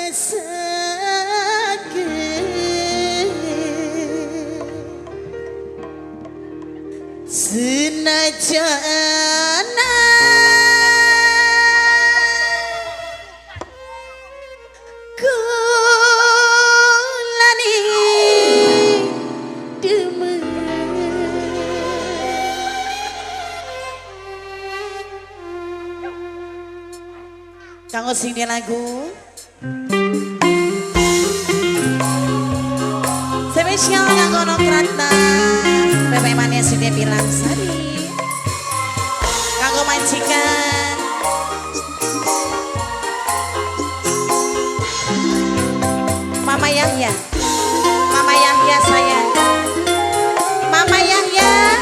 Ikhlasake senajan kulani demen. Kanggo sing di lagu spesial kanggo Nokratna Pepe Mania sing dia bilang sari kanggo majikan Mama Yahya, Mama Yahya sayang, Mama Yahya,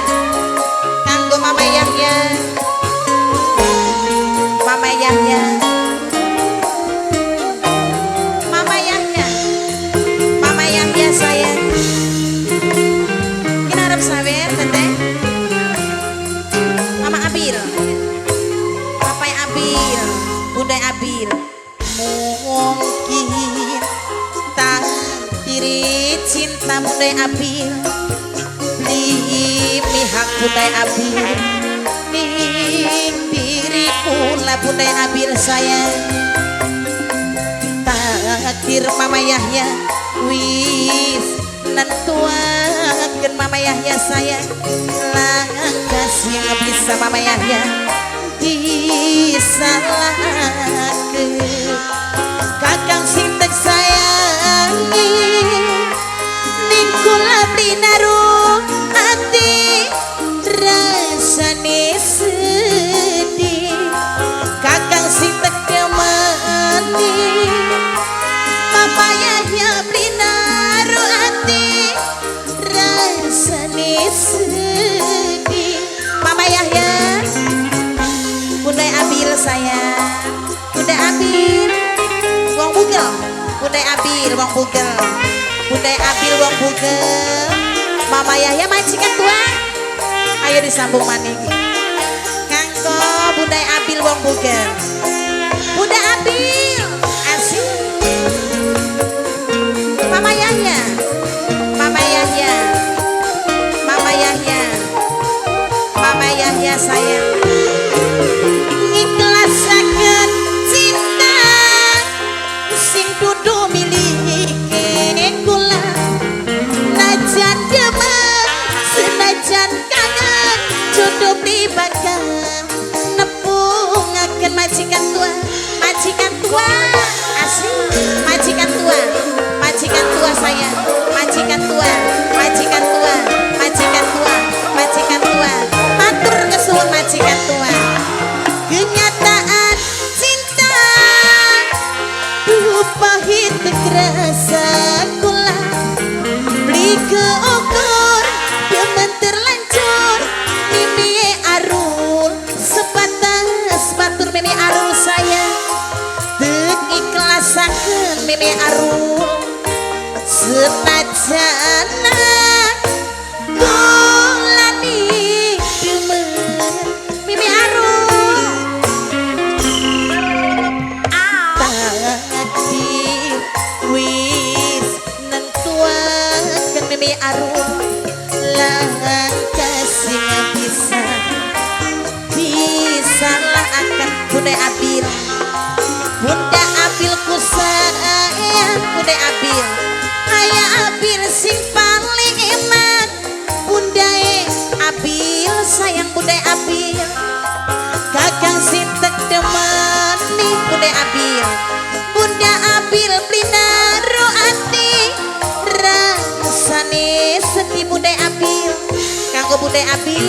kanggo Mama Yahya, Mama Yahya, Mama Yahya, Mama Yahya sayang. Kita harap sawer teteh Mama Abil, Papa Abil, Bunda Abil. Mungkin tak diri cinta Bunda Abil, beli pihak Bunda Abil, ning diri pula Bunda Abil sayang. Takdir Mama Yahya wis nentuaken Mama Yahya sayang, langkah sing bisa Mama Yahya disalahke. Kakang sing tek sayangi ning kula plinaru ati rasane sedih. Kakang sing tek demeni Mama Yahya plinaru ati rasane sedih. Mama Yahya, Bunda Abil sayang, Bunda Abil wong bugel, Bunda Abil wong bugel, Bunda Abil wong bugel. Mama Yahya majikan tua, ayo disambung maning kanggo Bunda Abil wong bugel. Bunda Abil asik. Mama Yahya, Mama Yahya, Mama Yahya, Mama Yahya sayang. Ngiklasaken cinta sing dudu milike kula, najan demen senajan kangen jodoh bakal nepungaken majikan tua, majikan tua asik, majikan tua, majikan tua sayang, majikan tua, majikan tua, majikan tua, majikan tua, matur kesuwun majikan tua. Kenyataan cinta duh pahit kerasa kula, beli keukur demen terlanjur mimi arul sebatas batur mimi arul sayang, tek ikhlasaken mimi arul senajan kulani demen mimi arul. Takdir wis nentuaken mimi arul, langkah sing bisa disalahkan Bunda Abil. Bunda Abil ku sayang, Bunda Abil, ayah Abil sing paling eman. Bunda Abil sayang Bunda Abil, kakang sing tek demeni Bunda Abil. Bunda Abil plinaru ati rasane sedih Bunda Abil. Kanggo Bunda Abil,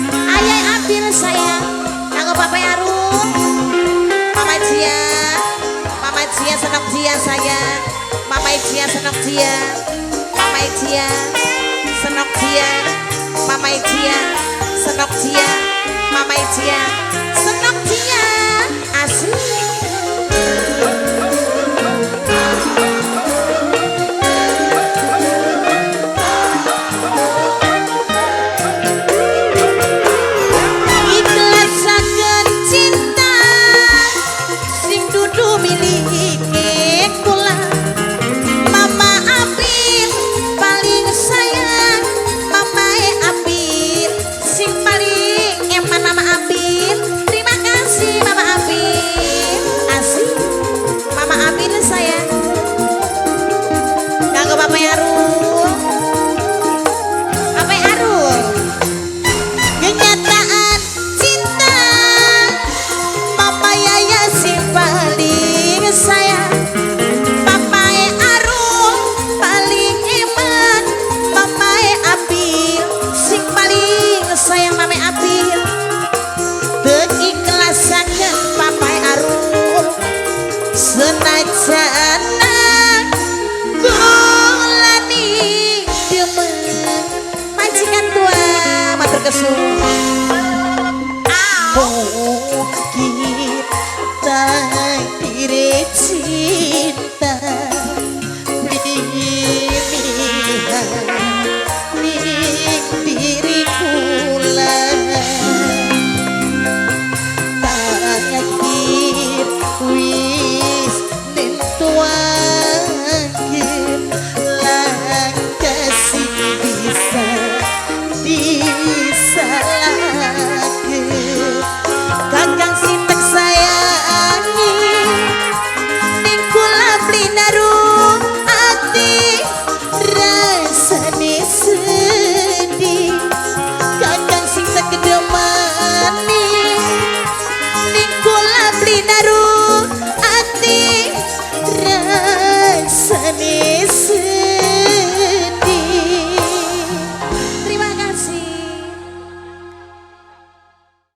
ayah Abil sayang, kanggo Papa Arun, Mama Jia, Mama Jia senok Jia sayang, Mama Jia senok Jia, Mama Jia senok Jia, Mama Jia senok Jia, Mama Jia senok Jia asli. Ikhlasaken cinta sing dudu milike. Kedemeni ning kula beli naru.